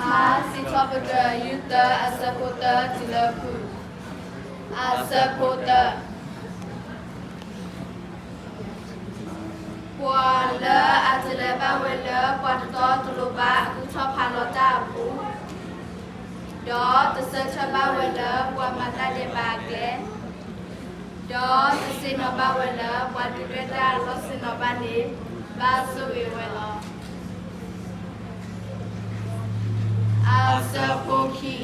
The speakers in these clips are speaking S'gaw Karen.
မဟါ စံးထီၣ်ပတြၢၤ ယူၢ်သၢ အဆၢဖိသၢတုၤလၢဃု. အဆၢဖိသၢ, ပှၤလၢအတလဲၤဘၣ်ဝဲလၢပှၤတတီတလိၤဘၣ်အကူၣ်ထီၣ်ဖးလီၤတၢ်အပူၤ, ဒီးတဆၢထၢၣ်ဘၣ်ဝဲလၢပှၤမၤတၢ်ဒဲးဘးအကျဲ, ဒီးတဆ့ၣ်နီၤဘၣ်ဝဲလၢပှၤဒုၣ်ဒွဲၣ်တၢ်အလီၢ်ဆ့ၣ်နီၤဘၣ်န့ၣ်, ဘၣ်ဆိၣ်ဂ့ၤဝဲလီၤ. အဆၢဖိခံ, ဒီး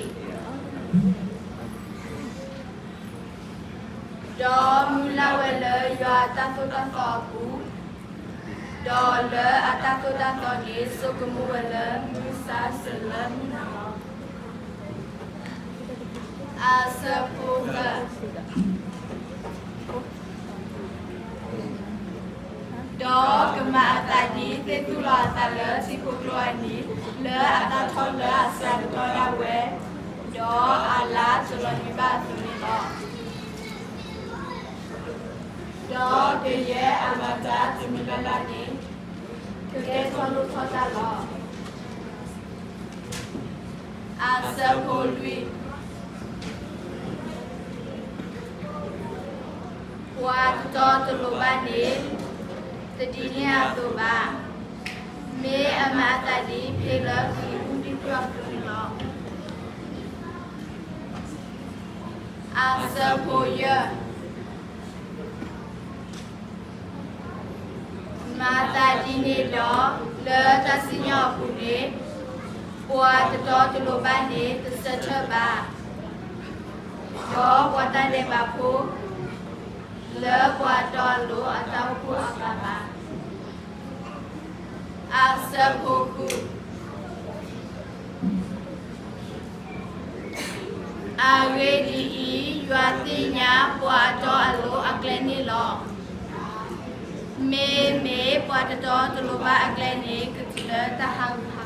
မုၢ်လၢ်ဝဲလၢယွၤအတၢ်သိၣ်တၢ်သီအပူၤ, ဒီးလၢအတၢ်သိၣ်တၢ်သီန့ၣ် ဆိကမိၣ်ဝဲလၢမုၢ်ဆါဆၢလၢမုၢ်နၤလီၤ. အဆၢဖိသၢ, ဒီးကမၤအသးဒ်သ့ၣ်သူၣ်လီၤအသးလၢထံဖိကျိအနံၤ, လၢအတၢ်ထီၣ်လၢအစှၤကတီၢ်ဒၣ်ဝဲ, ဒီးအလါတလီၤနံၤဘၣ်အသိးန့ၣ်လီၤ. ဒီးကယဲၢ်အမၤတၢ်တမံၤလၢ်လၢ်န့ၣ်, ကကဲထီၣ်လိၣ်ထီၣ်တၢ်လီၤ. အဆၢဖိလွံၢ်, ပှၤတတီတလိၤဘၣ်န့ၣ်, တဒ်န့ၣ်အသိးဘၣ်, မ့ၢ်အမၤအသးဒ်ဖ့လၢဃံၤအူဒံၣ်ဖျၢၣ်အသိးန့ၣ်လီၤ. အဆၢဖိယဲၢ်, မၤသးဒ်န့ၣ်ဒီး, လၢတၢ်စံၣ်ညီၣ်အပူၤန့ၣ်, ပှၤတတီတလိၤဘၣ်န့ၣ် တဆၢထၢၣ်ဘၣ်, ဒီးပှၤတၢ်ဒဲးဘးဖိ လၢပှၤတီအလိၤအတၢ်အိၣ်ဖှိၣ်အဂၤဘၣ်. အဆၢဖိဃု, အဂ့ၢ်ဒ်အံၤ, ယွၤသ့ၣ်ညါပှၤအတီအလိၤအကျဲန့ၣ်လီၤ. မ့မ့ၢ်ပှၤတတီတလိၤဘၣ်အကျဲန့ၣ် ကတုၤလၢတၢ်ဟးဂူာ်ဟး